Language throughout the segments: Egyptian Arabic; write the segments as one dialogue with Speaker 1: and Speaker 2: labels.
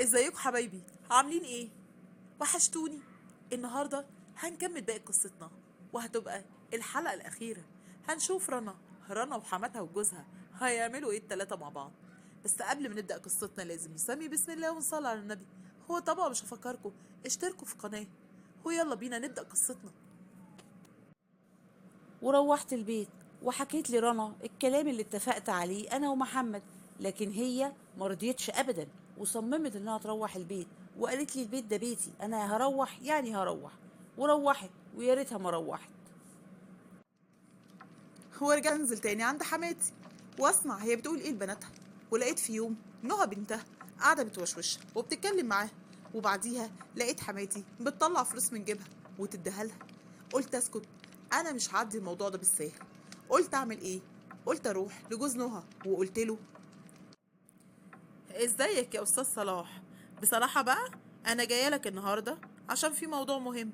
Speaker 1: ازيكم حبايبي؟ عاملين ايه؟ وحشتوني. النهارده هنكمل باقي قصتنا وهتبقى الحلقة الأخيرة. هنشوف رنا وحماتها وجوزها هيعملوا ايه التلاتة مع بعض. بس قبل ما نبدأ قصتنا لازم نسمي بسم الله ونصلي على النبي. هو طبعا مش هفكركم، اشتركوا في القناة ويلا بينا نبدأ قصتنا.
Speaker 2: وروحت البيت وحكيت لرنا الكلام اللي اتفقت عليه انا ومحمد، لكن هي ما رضيتش ابدا وصممت انها تروح البيت، وقالت لي البيت ده بيتي، انا هروح يعني هروح. وروحت ويا ريتها ما روحت.
Speaker 1: ورجع انزل تاني عند حماتي واسمع هي بتقول ايه لبناتها، ولقيت في يوم نهى بنتها قاعدة بتوشوش وبتتكلم معاها، وبعديها لقيت حماتي بتطلع فلوس من جيبها وتديها لها. قلت اسكت، انا مش هعدي الموضوع ده بالساهل. قلت اعمل ايه؟ قلت اروح لجوز نهى وقلت له ازيك يا استاذ صلاح، بصراحة بقى انا جاية لك النهارده عشان في موضوع مهم.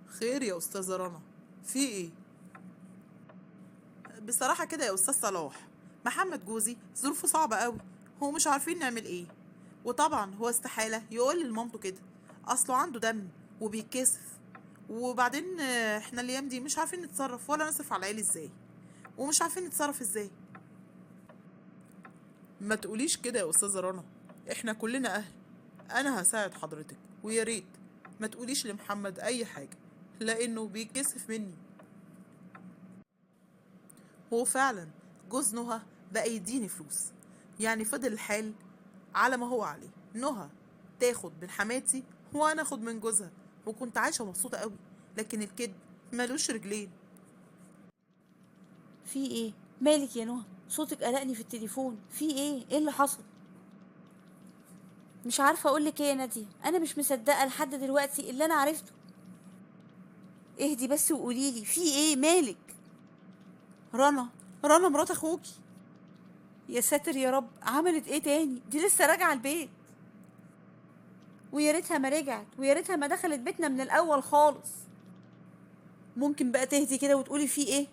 Speaker 1: خير يا استاذه رنا، في ايه؟ بصراحة كده يا استاذ صلاح، محمد جوزي ظروفه صعبة قوي، هو مش عارفين نعمل ايه، وطبعا هو استحالة يقول لمامته كده، اصله عنده دم وبيتكسف، وبعدين احنا الايام دي مش عارفين نتصرف ولا نصرف على العيال ازاي، ومش عارفين نتصرف ازاي. ما تقوليش كده يا استاذه رنا، احنا كلنا اهل، انا هساعد حضرتك، ويا ريت ما تقوليش لمحمد اي حاجة لانه بيتكسف مني. هو فعلا جوز نهى بقى يديني فلوس، يعني فضل الحال على ما هو عليه، نهى تاخد من حماتي وانا اخد من جوزها، وكنت عايشه مبسوطة قوي، لكن الكذب ملوش رجلين.
Speaker 2: في ايه؟ مالك يا نهى؟ صوتك قلقني في التليفون، في ايه؟ ايه اللي حصل؟ مش عارفه اقولك ايه يا ناديه، انا مش مصدقه لحد دلوقتي اللي انا عرفته. اهدي بس وقوليلي في ايه، مالك؟
Speaker 1: رنا مرات اخوكي.
Speaker 2: يا ساتر يا رب، عملت ايه تاني؟ دي لسه راجعه البيت. ويا ريتها ما رجعت، ويا ريتها ما دخلت بيتنا من الاول خالص. ممكن بقى تهدي كده وتقولي في ايه؟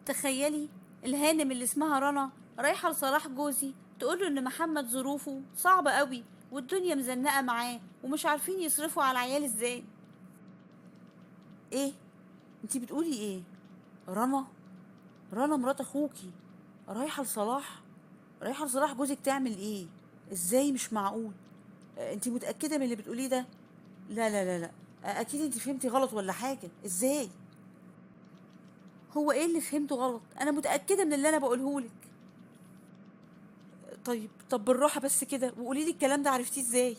Speaker 2: تخيلي الهانم اللي اسمها رنا رايحة لصلاح جوزي تقوله ان محمد ظروفه صعبة قوي والدنيا مزنقه معاه ومش عارفين يصرفوا على العيال ازاي. ايه؟ انتي بتقولي ايه؟ رنا مرات اخوكي رايحة لصلاح؟ رايحة لصلاح جوزك تعمل ايه؟ ازاي؟ مش معقول. انتي متاكدة من اللي بتقوليه ده؟ لا لا لا لا، اكيد انتي فهمتي غلط ولا حاجة. ازاي؟ هو ايه اللي فهمته غلط؟ انا متاكدة من اللي انا بقولهولك. طيب طب بالراحة بس كده وقولي لي الكلام ده عرفتيه ازاي؟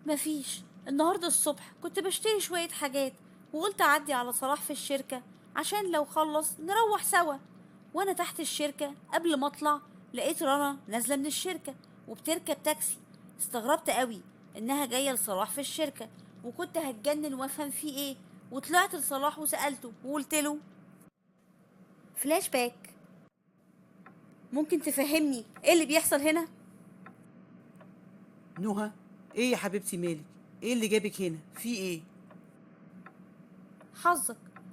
Speaker 2: مفيش، النهارده الصبح كنت بشتري شوية حاجات وقلت اعدي على صلاح في الشركة عشان لو خلص نروح سوا. وانا تحت الشركة قبل ما اطلع لقيت رنا نازله من الشركة وبتركب تاكسي. استغربت قوي انها جاية لصلاح في الشركة، وكنت هتجنن وافهم فيه ايه. وطلعت لصلاح وسالته وقلت له فلاش باك، ممكن تفهمني ايه اللي بيحصل هنا؟
Speaker 3: نهى، ايه يا حبيبتي مالك؟ ايه اللي جابك هنا؟ في ايه؟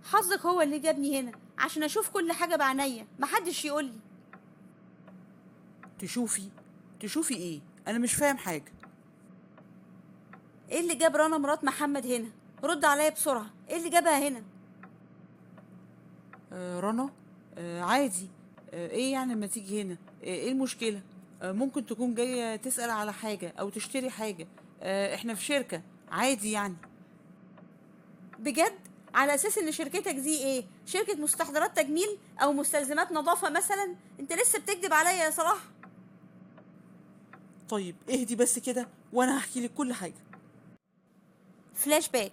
Speaker 2: حظك هو اللي جابني هنا عشان اشوف كل حاجة بعينيا، محدش يقولي.
Speaker 3: تشوفي ايه؟ انا مش فاهم حاجة.
Speaker 2: ايه اللي جاب رنا مرات محمد هنا؟ رد عليا بسرعة، ايه اللي جابها هنا؟
Speaker 3: رنا؟ عادي. ايه يعني لما تيجي هنا؟ ايه المشكلة؟ ممكن تكون جاية تسال على حاجة او تشتري حاجة. احنا في شركة، عادي يعني.
Speaker 2: بجد؟ على اساس ان شركتك دي ايه؟ شركة مستحضرات تجميل او مستلزمات نظافة مثلا؟ انت لسه بتكذب عليا يا صلاح.
Speaker 3: طيب اهدي بس كده وانا هحكي لك كل حاجة.
Speaker 2: فلاش باك.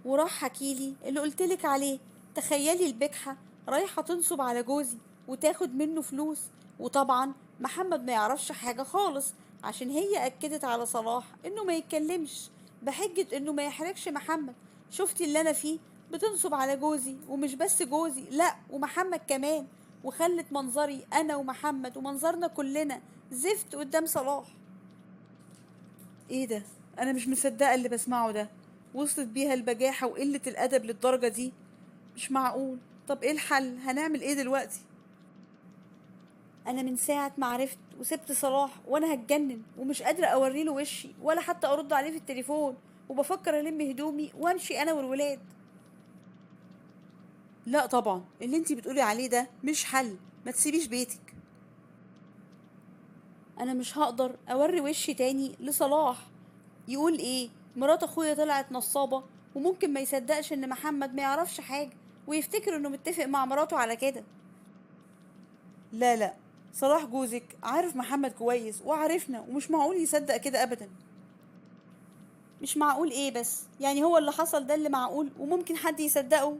Speaker 2: وراح حكيلي اللي قلتلك عليه. تخيلي البجحه رايحة تنصب على جوزي وتاخد منه فلوس، وطبعا محمد ما يعرفش حاجة خالص عشان هي اكدت على صلاح انه ما يتكلمش بحجة انه ما يحرجش محمد. شفتي اللي انا فيه؟ بتنصب على جوزي، ومش بس جوزي، لا ومحمد كمان، وخلت منظري انا ومحمد ومنظرنا كلنا زفت قدام صلاح.
Speaker 3: ايه ده؟ انا مش مصدقه اللي بسمعه ده. وصلت بيها البجاحة وقلة الادب للدرجة دي؟ مش معقول. طب ايه الحل؟ هنعمل ايه دلوقتي؟
Speaker 2: انا من ساعة ما عرفت وسبت صلاح وانا هتجنن ومش قادرة اوريله وشي ولا حتى ارد عليه في التليفون، وبفكر الم هدومي وامشي انا والولاد.
Speaker 3: لا طبعا اللي انتي بتقولي عليه ده مش حل، ما تسيبيش بيتك.
Speaker 2: انا مش هقدر اوري وشي تاني لصلاح، يقول ايه مرات اخويا طلعت نصابة، وممكن ما يصدقش ان محمد ما يعرفش حاجة ويفتكر انه متفق مع مراته على كده.
Speaker 3: لا لا، صلاح جوزك عارف محمد كويس وعارفنا، ومش معقول يصدق كده ابدا.
Speaker 2: مش معقول ايه بس؟ يعني هو اللي حصل ده اللي معقول وممكن حد يصدقه؟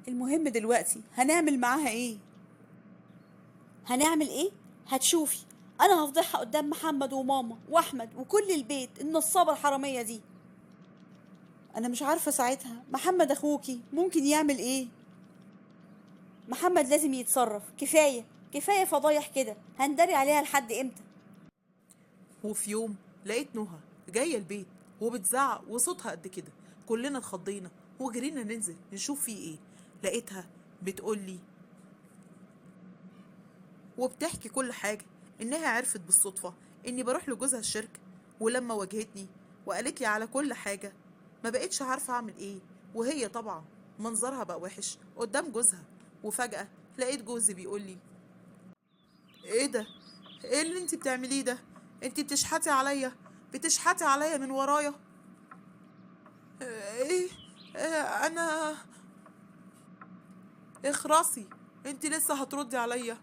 Speaker 3: المهم دلوقتي هنعمل معاها ايه؟
Speaker 2: هنعمل ايه؟ هتشوفي، انا هفضحها قدام محمد وماما واحمد وكل البيت، النصابة الحرامية دي.
Speaker 3: انا مش عارفة ساعتها محمد اخوكي ممكن يعمل ايه.
Speaker 2: محمد لازم يتصرف، كفاية كفاية فضايح كده، هندري عليها لحد امتى؟
Speaker 1: وفي يوم لقيت نهى جاية البيت وبتزعق وصوتها قد كده، كلنا اتخضينا وجرينا ننزل نشوف فيه ايه. لقيتها بتقولي وبتحكي كل حاجة، انها عرفت بالصدفة اني بروح لجوزها الشركة، ولما واجهتني وقالت لي على كل حاجة ما بقتش عارفة اعمل ايه، وهي طبعا منظرها بقى وحش قدام جوزها. وفجأة لقيت جوزي بيقولي ايه ده؟ ايه اللي انت بتعمليه ده؟ انت بتشحتي عليا، بتشحتي عليا من ورايا. ايه؟ انا اخرسي، انت لسه هتردي عليا؟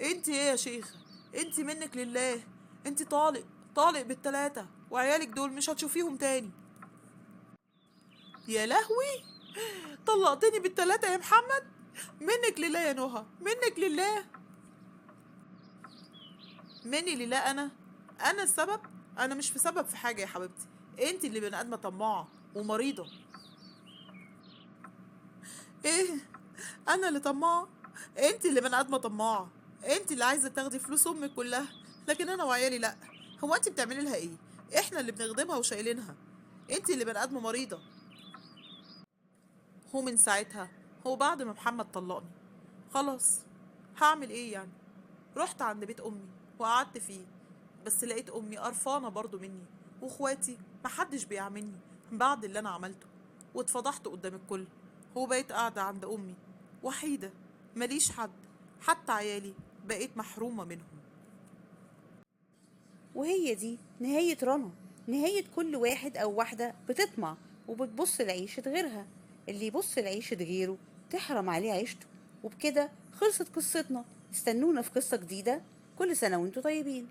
Speaker 1: انت ايه يا شيخة؟ انت منك لله، انت طالق طالق بالتلاتة، وعيالك دول مش هتشوفيهم تاني. يا لهوي، طلقتني بالتلاتة يا محمد؟ منك لله يا نهى، منك لله. مني لله؟ انا السبب؟ انا مش في سبب في حاجة يا حبيبتي، انت اللي بني ادمة طماعة ومريضة. ايه انا اللي طماعة؟ انت اللي بني ادمة طماعة، انت اللي عايزة تاخدي فلوس امك كلها، لكن انا وعيالي لا. هو انت بتعملي لها ايه؟ احنا اللي بنخدمها وشايلينها، انت اللي بني ادمة مريضة. هو من ساعتها، هو بعد ما محمد طلقني خلاص هعمل ايه يعني؟ رحت عند بيت امي وقعدت فيه، بس لقيت امي قرفانه برضو مني، واخواتي محدش بيعاملني بعد اللي انا عملته، واتفضحت قدام الكل. هو بقيت قاعده عند امي وحيده، ماليش حد، حتى عيالي بقيت محرومه منهم.
Speaker 3: وهي دي نهايه رنا، نهايه كل واحد او واحده بتطمع وبتبص لعيشه غيرها. اللي يبص لعيشه غيره تحرم عليه عيشته. وبكده خلصت قصتنا، استنونا في قصه جديده. كل سنه وانتوا طيبين.